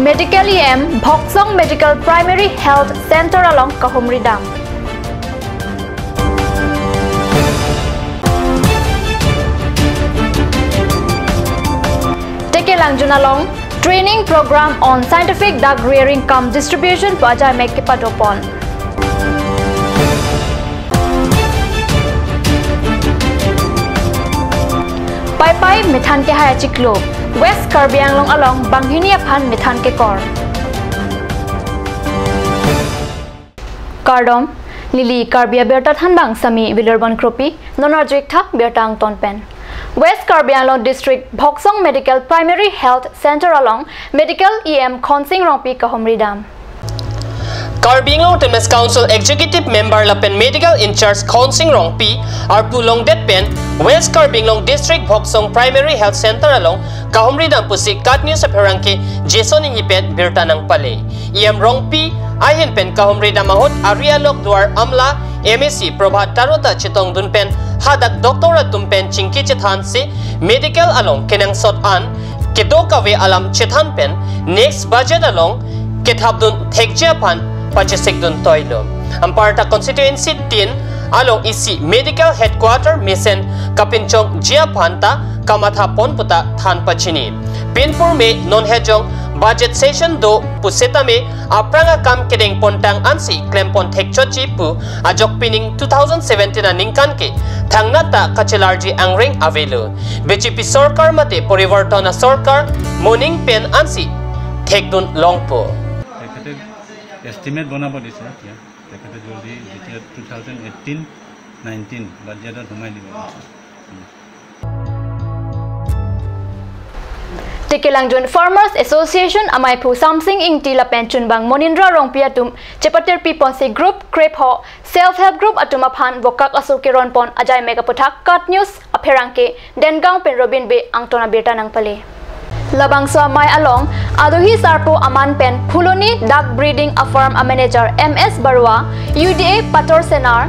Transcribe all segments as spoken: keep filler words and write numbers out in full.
Medical E M, Bhoksong Medical Primary Health Center along kahumri dam. Tekelangjun along, training program on scientific duck rearing cum distribution pu ajai mek kepadopon. Paipai methan kehai achiklo, West Karbi Anglong along banghini aphan methan kekor. Kardom, neli Karbi Abirta Thanbang Sami Vilorbon Kropi, non arju-ik tha birta angton pen. West Karbi Anglong District Bhoksong Medical Primary Health Center along Medical E M Khonsing Rongpi kahumri dam. Karbi Anglong Autonomous Council Executive Member lapen Medical In-charge Khonsing Rongpi arpu longdet pen West Karbi Anglong District Bhoksong Primary Health Center along kahumri dam pusi KAT News apherangke Jason Inghi pen birta nangpale. E M Rongpi ahin pen kahumri dam ahut ari alok Duar Amla M A C Prabhat Taro ta chetongdun pen hadak doctor atum pen chingki chethansi medical along kenangsot an kedo kave alam chethan pen next budget along kethapdun thekji aphan pachesikdun toilo. Anparta constituency tin along isi medical headquarter mesen kapinchongji aphan ta kamathapon puta than pachini. Pinpur me non hejong budget session do pusitame aphrang akam kedengpontang ansi klempon thekchotji pu ajok pining two thousand seventeen aningkan ke thangnat ta kachelarji angreng avelo. B J P sorkar mate Porivartan asorkar moning pen ansi thekdun longpo. তেখেতে এষ্টিমেট বনাব দিছে এতিয়া। তেখেতে জলদি যেতিয়া two thousand eighteen nineteen বাজেটত সোমাই দিব। Tekelangjun Farmers Association amaiphu Samsing Ingti lapen chunbang Monindra Rongpi atum chepatirpi ponsi group krepho self help group atum aphan vokak aso keronpon ajai mek aputhak KAT News apherangke Dengaon pen Robin Bey angton abirta nangpale. Labangso amei along aduhi sarpo aman pen Phuloni Duck Breeding a Farm a Manager M S Barua, U D A Pator Senar,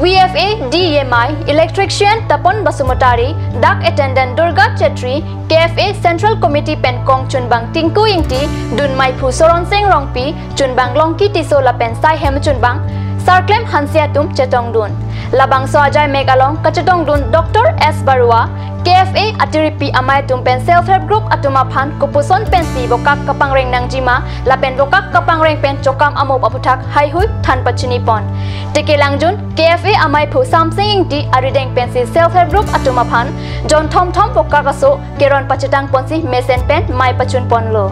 V F A D Yemai, Electrician Tapon Basumatary, Duck Attendant Durga Chetri, K F A Central Committee pen kong chunbang Tinku Ingti, dunmeiphu Soronsing Rongpi, chunbang Longki Tisso lapen sai hem chunbang Sarklem Hanse atum chetongdun. Labangso ajai mek along kachetongdun Doctor S Barua, K F A atiripi amei atum pen self help group atum aphan kopuson pensi vokak kapangreng nangjima lapen vokak kapangreng pen chokam amo aputhak haihui than pachinipon. Tekelangjun K F A amaiphu Samsing Ingti arideng pensi self help group atum aphan jon thomthom vokak aso keron pachetang ponsi mesen pen mei pachun ponlo.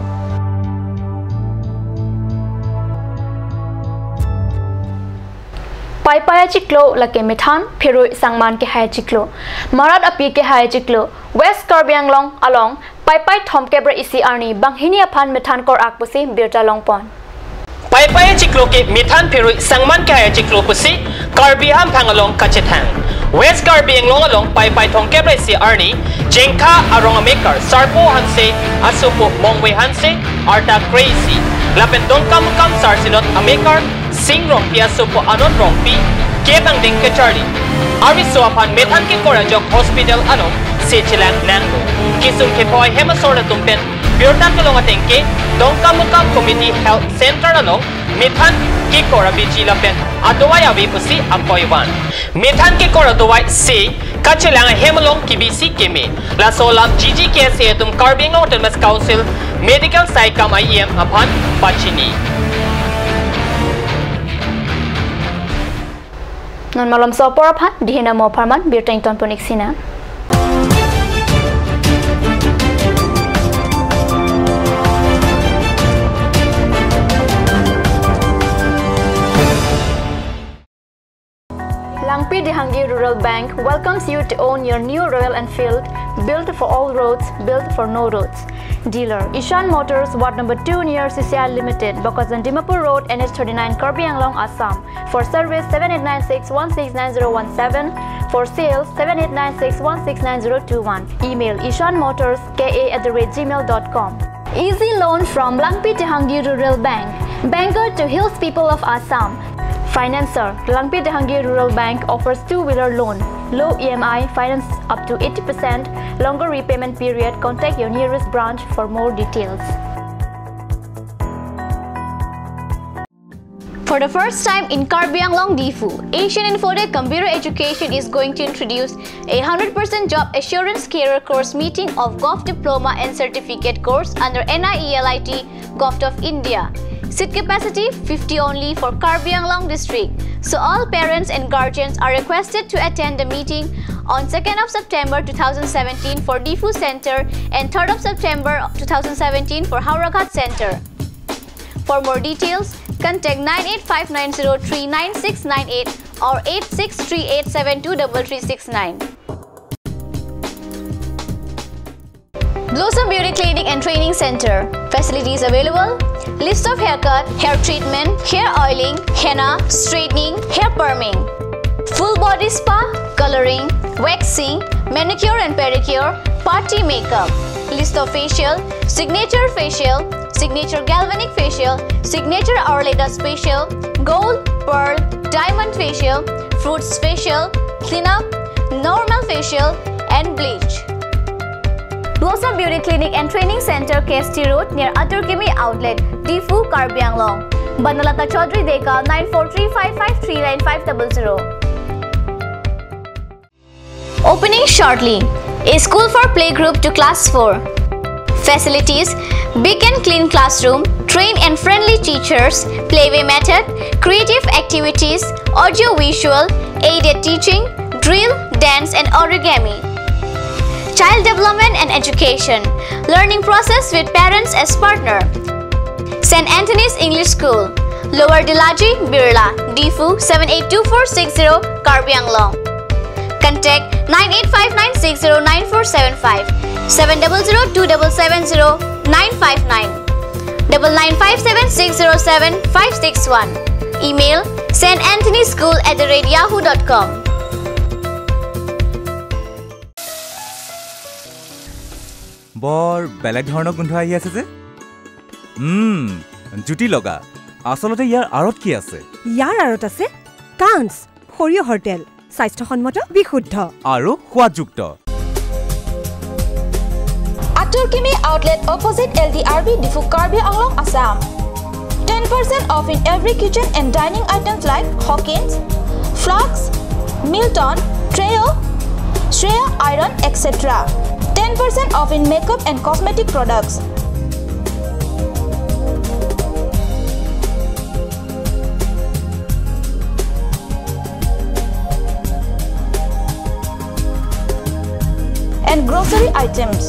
Paipai achiklo lake methan, phirui, sangman kehai achiklo, marat api kehai achiklo, West Karbi Anglong along Paipai thomkep ra isi arni banghini aphan methan kor-ak pusi birta longpon. Paipai achiklo ke methan, phirui, sangman kehai achiklo pusi Karbi hamphang along kachethang. West Karbi Anglong along Paipai thomkep ra isi arni Jengkha arong amekar Sarpo Hanse asopo Mongve Hanse arta kre-isi lapen Dongkamukam Sarsinot amekar Sing Rongpi asopo Anot Rongpi kep angdeng kacharli ariso aphan methan kekor ajok hospital along se chelang nanglo. Kesung kepho ahem asor atum pen birta kelong ateng ke Dongkamukam Community Health Center along methan kekor abiji lapen adovai ave pusi apoi van. Methan kekor adovai se kachelang ahem along kebisi keme. Laso alam G G K S A atum Karbi Anglong Autonomous Council Medical Saikam I E M aphan pachini. Non malomso apor aphan dihin amo apharman birta ingtonpon-ik sina. Langpi Dehangi Rural Bank welcomes you to own your new Royal Enfield, built for all roads, built for no roads. Dealer, Ishan Motors, Ward number two, near C C I Limited, Bokajan Dimapur Road, N H thirty-nine, Karbi Anglong, Assam. For service, seven eight nine six one six nine zero one seven. For sales, seven eight nine six one six nine zero two one. Email ishan motors K A at the rate gmail dot com. Easy loan from Langpi Dehangi Rural Bank, banker to hills people of Assam. Financer, Langpi Dehangi Rural Bank offers two-wheeler loan, low E M I, finance up to eighty percent, longer repayment period. Contact your nearest branch for more details. For the first time in Karbi Anglong, Diphu, Asian Infotech Computer Education is going to introduce a hundred percent job assurance career course meeting of Gov Diploma and Certificate course under N I E L I T, Govt of India. Seat capacity fifty only for Karbi Anglong district. So all parents and guardians are requested to attend the meeting on second of September two thousand seventeen for Diphu Center and third of September two thousand seventeen for Howraghat Center. For more details, contact nine eight five nine zero three nine six nine eight or eight six three eight seven two double three six nine. Blossom Beauty Clinic and Training Center. Facilities available: list of haircut, hair treatment, hair oiling, henna, straightening, hair perming, full body spa, coloring, waxing, manicure and pedicure, party makeup, list of facial, signature facial, signature galvanic facial, signature Ayurveda facial, gold, pearl, diamond facial, fruits facial, cleanup, normal facial, and bleach. Blossom Beauty Clinic and Training Center, K S T Road, near Atur Kimi Outlet, Diphu, Karbi Anglong. Banalata Chaudhary Deka, nine four three five five three nine five double zero. Opening shortly. A school for playgroup to class four. Facilities: big and clean classroom, trained and friendly teachers, playway method, creative activities, audio visual, aided teaching, drill, dance and origami. Child development and education. Learning process with parents as partner. Saint Anthony's English School, Lower Dilaji, Birla, Diphu, seven eight two four six zero, Karbi Anglong. Contact nine eight five nine six zero nine four seven five, seven double zero two double seven zero nine five nine, double nine five seven six zero seven five six one. Email: saint anthony school at the rate yahoo dot com. বৰ বেলেগ ধৰণৰ গোন্ধ আহি আছে যে। উম, জুতি লগা। আচলতে ইয়াৰ আঁৰত কি আছে? ইয়াৰ আঁৰত আছে কাঞ্চ সৰিয়হৰ তেল, স্বাস্থ্যসন্মত, বিশুদ্ধ। আৰু সোৱাদযুক্ত। Atur Kimi Outlet, opposite L D R B, Diphu, Karbi Anglong, Assam. Ten percent off in every kitchen and dining items like Hawkins, Flax, Milton, Trio, Shreya Iron, et cetera. Ten percent off in makeup and cosmetic products. And grocery items.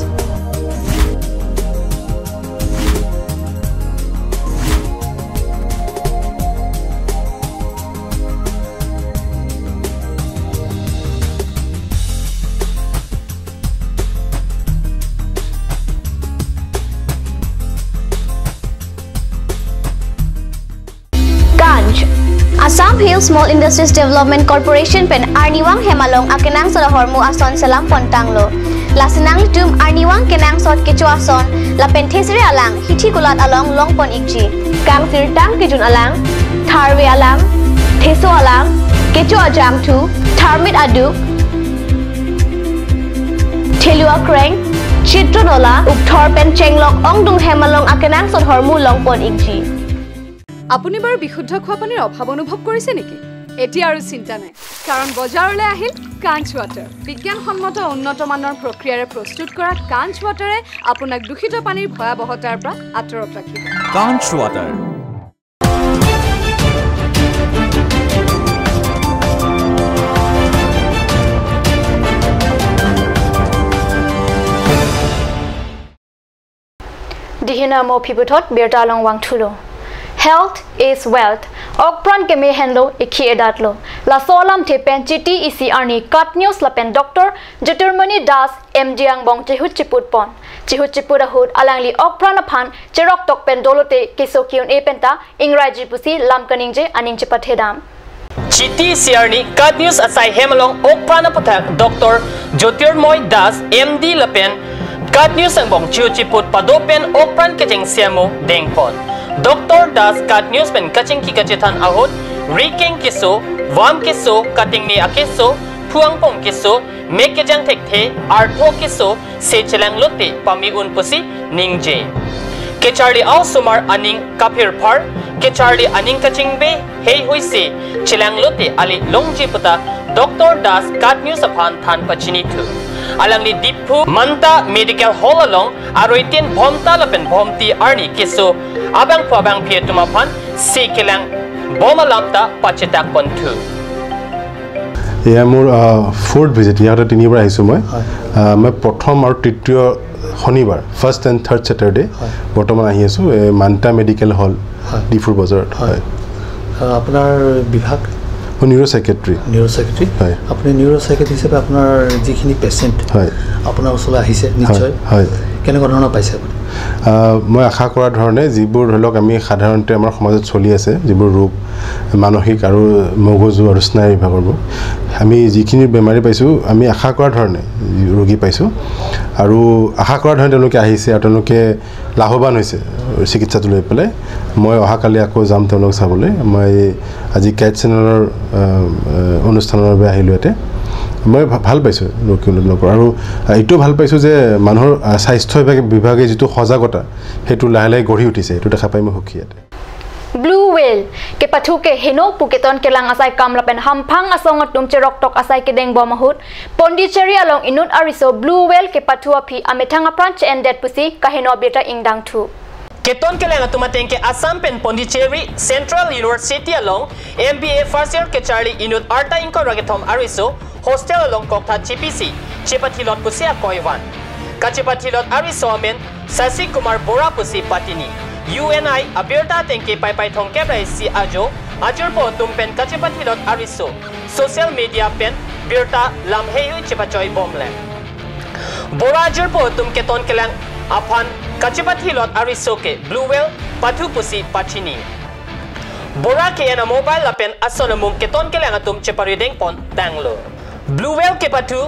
Kanch. Assam Hill Small Industries Development Corporation pen arnivang hem along akenangsot ahormu ason selam pon tanglo. Lasi nanglitum arnivang kenangsot kecho ason lapen thesere alang hithi kulat along longpon ikji. Kangsirtang kejun alang, tharve alang, theso alang, kecho ajangthu, tharmit aduk, thelu akreng, chitron ola, ukthor pen chenglok ongdung hem along akenangsot ahormu longpon ikji. আপুনি বাৰু বিশুদ্ধ খোৱা পানীৰ অভাৱ অনুভৱ কৰিছে নেকি? এতিয়া আৰু চিন্তা নাই, কাৰণ বজাৰলৈ আহিল কাঞ্চ ৱাটাৰ। বিজ্ঞানসন্মত উন্নত মানৰ প্ৰক্ৰিয়াৰে প্ৰস্তুত কৰা কাঞ্চ ৱাটাৰে আপোনাক দূষিত পানীৰ ভয়াৱহতাৰ পৰা আঁতৰত ৰাখিব। কাঞ্চ water. Dihina mo phibuthot birta along vangthulo. Health is wealth. Okpran keme henlo, ekhi edatlo. Laso alamthe pen Chiti isi arni KAT News lapen Doctor Jyotirmoni Das, M D angbong chihut chiput pon. Chihut chiput ahut alangli okpran aphan cheroktok pen dolote keso ki-un-e penta ingraiji pusi lam kaningje aning chepathedam. Chiti isi arni KAT News asai hem along okpran aputhak Doctor Jyotirmoy Das, M D lapen KAT News angbong chihut chiput pado pen okpran kecheng siamo dengpon. Doctor Das KAT News pen kachingki kachethan ahut, rikeng keso, vam keso, katingne akeso, phuangpong keso, mek kejang thekthe, artho keso, se chelang lote pame un pusi ningje. Kacharli a-osomar aning kaphirphar, kacharli aning kachingbe heihui si chelanglote ali longji puta Doctor Das KAT News aphan than pachinithu. Alangli Diphu Manta Medical Hall along aruitin Bhomta lapen Bhomti arni keso abangphu abangphi atum aphan si kelangbom alam ta pachetak ponthu. এয়া মোৰ fourth visit, ইয়াতে তিনিবাৰ আহিছোঁ মই। হয়। আহ, মই প্ৰথম আৰু তৃতীয় শনিবাৰ, ফাৰ্ষ্ট এণ্ড থাৰ্ড ছেটাৰডে, হয়। বৰ্তমান আহি আছোঁ এই মান্তা মেডিকেল হল, হয়। ডিফুৰ বজাৰত। হয়। হয়। আহ, আপোনাৰ বিভাগ মই নিউৰ' চাইকেট্ৰি। নিউৰ' চাইকেট্ৰি। হয়। আপুনি নিউৰ' চাইকেট্ৰি হিচাপে আপোনাৰ যিখিনি পেচেণ্ট হয়। আপোনাৰ ওচৰলৈ আহিছে নিশ্চয় হয়। কেনেকুৱা ধৰণৰ পাইছে আপুনি? আহ, মই আশা কৰা ধৰণে যিবোৰ ধৰি লওক আমি সাধাৰণতে আমাৰ সমাজত চলি আছে যিবোৰ ৰোগ, মানসিক আৰু মগজু আৰু স্নায়ু বিভাগৰ ৰোগ, আমি যিখিনি বেমাৰী পাইছোঁ আমি আশা কৰা ধৰণে ৰোগী পাইছোঁ আৰু আশা কৰা ধৰণে তেওঁলোকে আহিছে আৰু তেওঁলোকে লাভৱান হৈছে চিকিৎসাটো লৈ পেলাই। মই অহাকালি আকৌ যাম তেওঁলোকক চাবলৈ। মই আজি কেট চেনেলৰ আহ, আহ, অনুষ্ঠানৰ বাবে আহিলোঁ ইয়াতে। মই ভা- ভাল পাইছোঁ ৰোগীসকলক আৰু এইটো ভাল পাইছোঁ যে মানুহৰ আহ, স্বাস্থ্য বিভাগে, বিভাগে যিটো সজাগতা সেইটো লাহে লাহে গঢ়ি উঠিছে, সেইটো দেখা পাই মই সুখী ইয়াতে। Blue whale kepathu ke heno pu keton kelang asai kam lapen hamphang asong atum cheroktok asai kedengbom ahut Pondicherry along inut ariso blue whale kepathu aphi amethang apran che-endet pusi kaheno birta ingdangthu. Keton kelang atum ateng ke Assam pen Pondicherry Central University along M B A first year kacharli inut arta ingkoi ra kethom ariso hostel along koktha chipisi chepathilot pusi akoi van. Kachepathilot ariso amen Sasi Kumar Bora pusi patini. U N I abirta ateng ke Paipai thomkep ra isi ajo ajirpo atum pen kachepathilot ariso social media pen birta lam heihui chepachoi bomlang. Bora ajirpo atum keton kelang aphan kachepathilot ariso ke blue whale pathu pusi pachini. Bora ke-en amobile lapen ason amung keton kelang atum cheparideng pon tanglo. Blue whale kepathu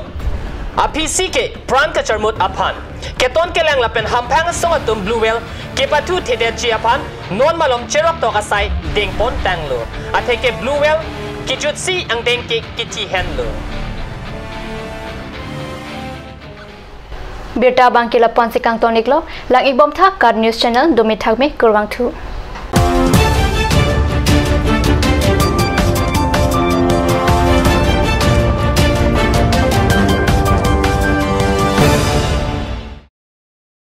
aphisi ke pran kacharmut aphan keton kelang lapen hamphang asong atum blue whale kepathu thedetji aphan non malom cheroktok asai dengpon tanglo. Atheke blue whale kejutsi angdeng ke kechihenlo. Birta abang ke lapu-an si kangtoniklo, lang-ikbomtha KAT News Channel, dome thakme, kurvangthu.